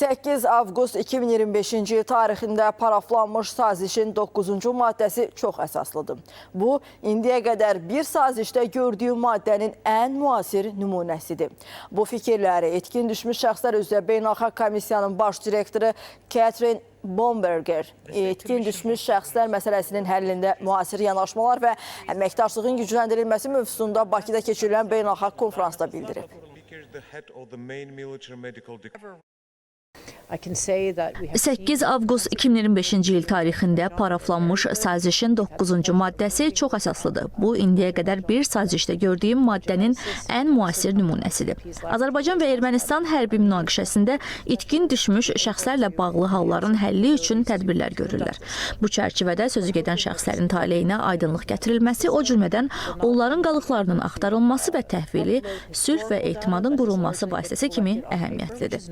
8 avqust 2025-ci il tarixində paraflanmış sazişin 9-cu maddəsi çox əsaslıdır. Bu, indiyə qədər bir sazişdə gördüyüm maddənin ən müasir nümunəsidir. Bu fikirləri itkin düşmüş şəxslər üzrə Beynəlxalq Komissiyanın baş direktoru Catherine Bomberger itkin düşmüş şəxslər məsələsinin həllində müasir yanaşmalar və əməkdaşlığın gücləndirilməsi mövzusunda Bakıda keçirilən beynəlxalq konfransda bildirib. The head of the main military medical 8 avqust 2025-ci il tarixində paraflanmış sazişin 9-cu maddəsi çox əsaslıdır. Bu, indiyə qədər bir sazişdə gördüyüm maddənin ən müasir nümunəsidir. Azərbaycan və Ermənistan hərbi münaqişəsində itkin düşmüş şəxslərlə bağlı halların həlli üçün tədbirlər görürlər. Bu çərçivədə sözü gedən şəxslərin taleyinə aydınlıq gətirilməsi, o cümlədən onların qalıqlarının axtarılması və təhvili sülh və etimadın qurulması vasitəsi kimi əhəmiyyətlidir.